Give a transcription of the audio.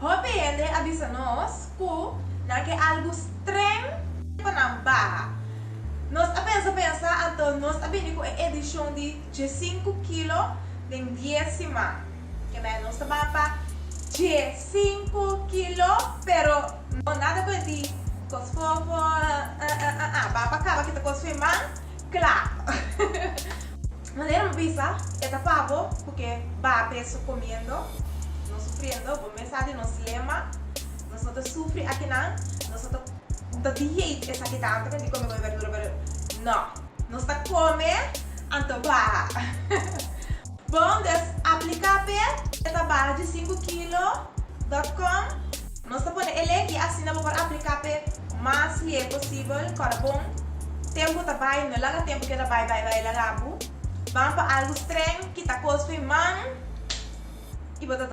Hopi hende a bisa nos ku nan ke algu streng pa nan baha. Nos a pensa pensa anto nos a bini ku e edishon di diesinku kilo den dies siman. Kemey nos ta baha pa diesinku kilo pero no nada ku e di kos fofo baha pa kaba kita kos fen man kla. Manera mi bisa, e ta pa bo ku ke baha peso komiendo, no sufriendo. Bo mes sa di nos lema, nos no ta sufri akinan, nos no ta ta dieet esaki tantu di kome kome berdura pero no, nos ta kome anto baha. Bon, dus aplika p'e, e ta baha di sinku kilo dot com. Nos ta pone e link i asina bo por apliká p'e mas lié posibel. Kòrda bon, tempu ta bai, no laga tempu keda bai bai bai laga bo. Ban pa algu streng, kita kos fo'i man i bo ta.